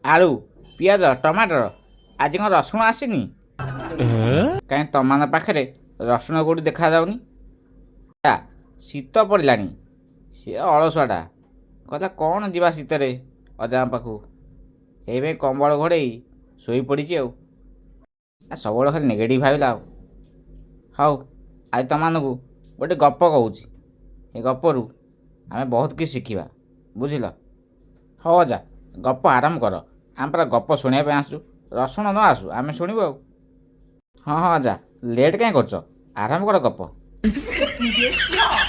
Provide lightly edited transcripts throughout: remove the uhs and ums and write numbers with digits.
ଆଳୁ, ପିଆଜ, ଟମାଟର, ଆଜି କ'ଣ ରସୁଣ ଆସିନି? କାହିଁ ତମମାନଙ୍କ ପାଖରେ ରସୁଣ କେଉଁଠି ଦେଖାଯାଉନି? ଆ, ଶୀତ ପଡ଼ିଲାଣି। ସିଏ ଅଳସୁଆଟା କହିଲା, କ'ଣ ଯିବା ଶୀତରେ ଅଜାଙ୍କ ପାଖକୁ? ସେଇପାଇଁ କମ୍ବଳ ଘୋଡ଼େଇ ଶୋଇପଡ଼ିଛି। ଆଉ ସବୁବେଳେ ଖାଲି ନେଗେଟିଭ୍ ଭାବିଲା। ଆଉ ହଉ, ଆଜି ତମମାନଙ୍କୁ ଗୋଟେ ଗପ କହୁଛି। ଏ ଗପରୁ ଆମେ ବହୁତ କିଛି ଶିଖିବା, ବୁଝିଲ? ହଉ ଅଜା, ଗପ ଆରମ୍ଭ କର। ଆମେ ପରା ଗପ ଶୁଣିବା ପାଇଁ ଆସୁଛୁ। ରସୁଣ ନ ଆସୁ, ଆମେ ଶୁଣିବୁ। ଆଉ ହଁ ଅଜା, ଲେଟ୍ କାହିଁ କରୁଛ? ଆରମ୍ଭ କର ଗପ।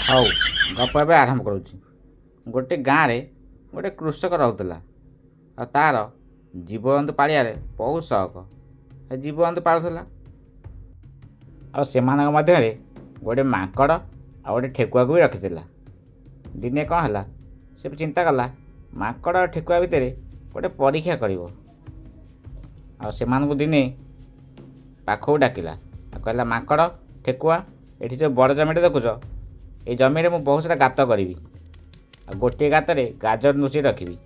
ହଉ, ଗପ ଏବେ ଆରମ୍ଭ କରୁଛି। ଗୋଟେ ଗାଁରେ ଗୋଟେ କୃଷକ ରହୁଥିଲା ଆଉ ତା'ର ଜୀବଜନ୍ତୁ ପାଳିବାରେ ବହୁତ ସଉକ। ସେ ଜୀବଜନ୍ତୁ ପାଳୁଥିଲା ଆଉ ସେମାନଙ୍କ ମଧ୍ୟରେ ଗୋଟେ ମାଙ୍କଡ଼ ଆଉ ଗୋଟେ ଠେକୁଆକୁ ବି ରଖିଥିଲା। ଦିନେ କ'ଣ ହେଲା, ସେ ଚିନ୍ତା କଲା ମାଙ୍କଡ଼ ଆଉ ଠେକୁଆ ଭିତରେ ଗୋଟେ ପରୀକ୍ଷା କରିବ। ଆଉ ସେମାନଙ୍କୁ ଦିନେ ପାଖକୁ ଡାକିଲା ଆଉ କହିଲା, "ମାଙ୍କଡ଼, ଠେକୁଆ, ଏଠି ଯେଉଁ ବଡ଼ ଜମିଟା ଦେଖୁଛ, ଏଇ ଜମିରେ ମୁଁ ବହୁତ ସାରା ଗାତ କରିବି ଆଉ ଗୋଟିଏ ଗାତରେ ଗାଜର ଲୁଚେଇ ରଖିବି।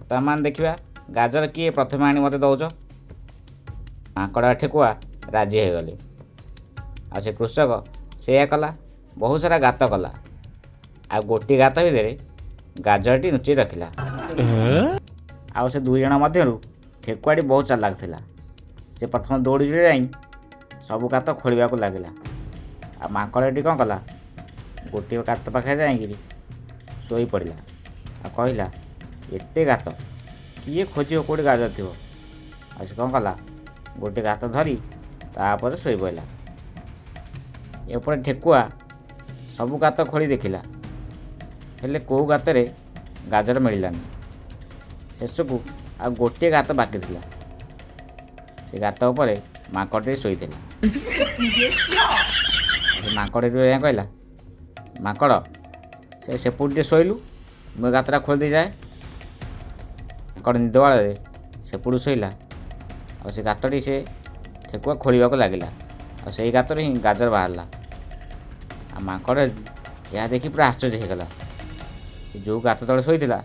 ତମମାନେ ଦେଖିବା ଗାଜର କିଏ ପ୍ରଥମେ ଆଣି ମୋତେ ଦେଉଛ।" ମାଙ୍କଡ଼ ଆଉ ଠେକୁଆ ରାଜି ହୋଇଗଲେ। ଆଉ ସେ କୃଷକ ସେଇଆ କଲା। ବହୁତ ସାରା ଗାତ କଲା ଆଉ ଗୋଟିଏ ଗାତ ଭିତରେ ଗାଜରଟି ଲୁଚେଇ ରଖିଲା। ଆଉ ସେ ଦୁଇ ଜଣ ମଧ୍ୟରୁ ଠେକୁଆଟି ବହୁତ ଚାଲାକ ଥିଲା। ସେ ପ୍ରଥମେ ଦୌଡ଼ି ଯାଇ ସବୁ ଗାତ ଖୋଳିବାକୁ ଲାଗିଲା। ଆଉ ମାଙ୍କଡ଼ଟି କ'ଣ କଲା? ଗୋଟିଏ ଗାତ ପାଖରେ ଯାଇକିରି ଶୋଇପଡ଼ିଲା ଆଉ କହିଲା, "ଏତେ ଗାତ, କିଏ ଖୋଜିବ କେଉଁଠି ଗାଜର ଥିବ?" ଆଉ ସେ କ'ଣ କଲା? ଗୋଟେ ଗାତ ଧରି ତାପରେ ଶୋଇପଡ଼ିଲା। ଏପଟେ ଠେକୁଆ ସବୁ ଗାତ ଖୋଳି ଦେଖିଲା, ହେଲେ କେଉଁ ଗାତରେ ଗାଜର ମିଳିଲାନି। ଶେଷକୁ ଆଉ ଗୋଟିଏ ଗାତ ବାକି ଥିଲା। ସେ ଗାତ ଉପରେ ମାଙ୍କଡ଼ଟି ଶୋଇଥିଲା। ସେ ମାଙ୍କଡ଼ଟି ଯାଇ କହିଲା, "ମାଙ୍କଡ଼, ସେ ସେପଟୁ ଟିକେ ଶୋଇଲୁ, ମୁଁ ଏ ଗାତଟା ଖୋଳି ଦେଇ ଯାଏ।" ମାଙ୍କଡ଼ ନିଦବାଉଳରେ ସେପଟୁ ଶୋଇଲା ଆଉ ସେ ଗାତଟି ସେ ଠେକୁଆ ଖୋଳିବାକୁ ଲାଗିଲା। ଆଉ ସେଇ ଗାତରୁ ହିଁ ଗାଜର ବାହାରିଲା। ଆଉ ମାଙ୍କଡ଼ ଏହା ଦେଖି ପୁରା ଆଶ୍ଚର୍ଯ୍ୟ ହେଇଗଲା। ସେ ଯେଉଁ ଗାତ ତଳେ ଶୋଇଥିଲା,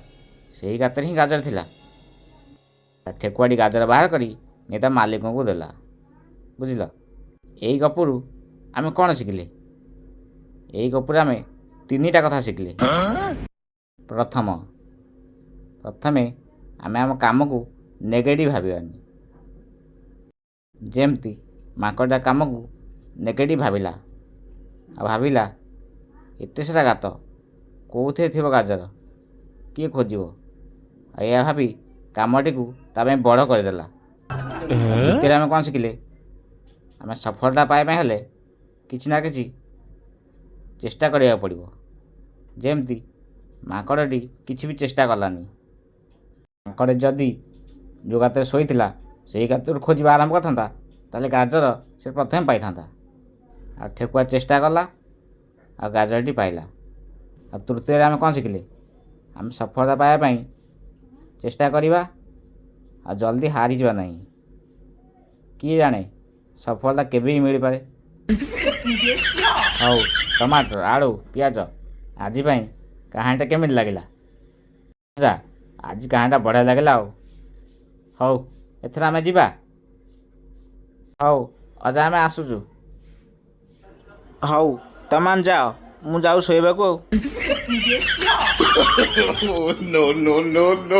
ସେଇ ଗାତରେ ହିଁ ଗାଜର ଥିଲା। ଠେକୁଆଟି ଗାଜର ବାହାର କରି ନେଇ ତା ମାଲିକଙ୍କୁ ଦେଲା। ବୁଝିଲ? ଏଇ ଗପରୁ ଆମେ କ'ଣ ଶିଖିଲେ? ଏଇ ଗପରୁ ଆମେ ତିନିଟା କଥା ଶିଖିଲେ। ପ୍ରଥମେ, ଆମେ ଆମ କାମକୁ ନେଗେଟିଭ୍ ଭାବିବାନି। ଯେମିତି ମାଙ୍କଡ଼ଟା କାମକୁ ନେଗେଟିଭ୍ ଭାବିଲା ଆଉ ଭାବିଲା, ଏତେ ସାରା ଗାତ, କେଉଁଥିରେ ଥିବ ଗାଜର, କିଏ ଖୋଜିବ? ଆଉ ଏହା ଭାବି କାମଟିକୁ ତା ପାଇଁ ବଡ଼ କରିଦେଲା। ଦ୍ୱିତୀୟରେ ଆମେ କ'ଣ ଶିଖିଲେ? ଆମେ ସଫଳତା ପାଇବା ପାଇଁ ହେଲେ କିଛି ନା କିଛି ଚେଷ୍ଟା କରିବାକୁ ପଡ଼ିବ। ଯେମିତି ମାଙ୍କଡ଼ଟି କିଛି ବି ଚେଷ୍ଟା କଲାନି। ମାଙ୍କଡ଼ ଯଦି ଯେଉଁ ଗାତରେ ଶୋଇଥିଲା, ସେଇ ଗାତରୁ ଖୋଜିବା ଆରମ୍ଭ କରିଥାନ୍ତା, ତାହେଲେ ଗାଜର ସେ ପ୍ରଥମେ ପାଇଥାନ୍ତା। ଆଉ ଠେକୁଆ ଚେଷ୍ଟା କଲା ଆଉ ଗାଜରଟି ପାଇଲା। ଆଉ ତୃତୀୟରେ ଆମେ କ'ଣ ଶିଖିଲେ? ଆମେ ସଫଳତା ପାଇବା ପାଇଁ ଚେଷ୍ଟା କରିବା ଆଉ ଜଲ୍ଦି ହାରିଯିବା ନାହିଁ। କିଏ ଜାଣେ, ସଫଳତା କେବେ ବି ମିଳିପାରେ। ହଉ, ଟମାଟର, ଆଳୁ, ପିଆଜ, ଆଜି ପାଇଁ କାହାଣୀଟା କେମିତି ଲାଗିଲା? ଯା, ଆଜି କାହାଣୀଟା ବଢ଼ିଆ ଲାଗିଲା। ଆଉ ହଉ, ଏଥର ଆମେ ଯିବା। ହଉ ଅଜା, ଆମେ ଆସୁଛୁ। ହଉ, ତମମାନେ ଯାଅ, ମୁଁ ଯାଉ ଶୋଇବାକୁ ଆଉ। No, no, no, no.